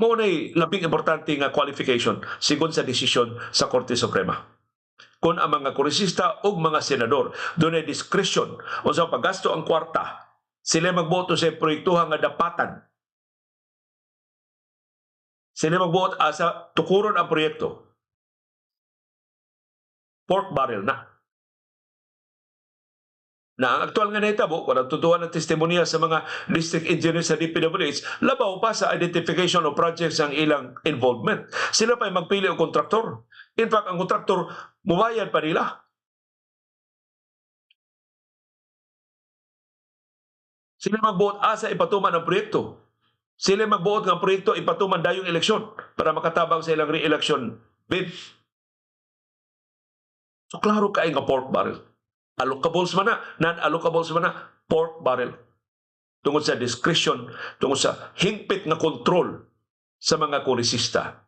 Mao nay labing importante nga qualification sigon sa desisyon sa Korte Suprema. Kung ang mga kongresista ug mga senador dunay discretion unsa paggasto ang kwarta, sila magboto sa proyektuhan nga dapatan. Sila magbuot asa tukuron ang proyekto. Pork barrel na. Na ang aktual nga nahitabo, kung tutuhan ng testimonya sa mga district engineers sa DPWH, labaw pa sa identification of projects ang ilang involvement. Sila pa magpili og kontraktor. In fact, ang kontraktor, mubayad pa nila. Sila magbuot asa ipatuman ang proyekto. Sila magbuot ng proyekto ipatuman dayong eleksyon para makatabang sa ilang re-election bid. So klaro kay nga pork barrel. Allocables man na, non-allocables man na, pork barrel. Tungod sa discretion, tungod sa hingpit nga kontrol sa mga kongresista.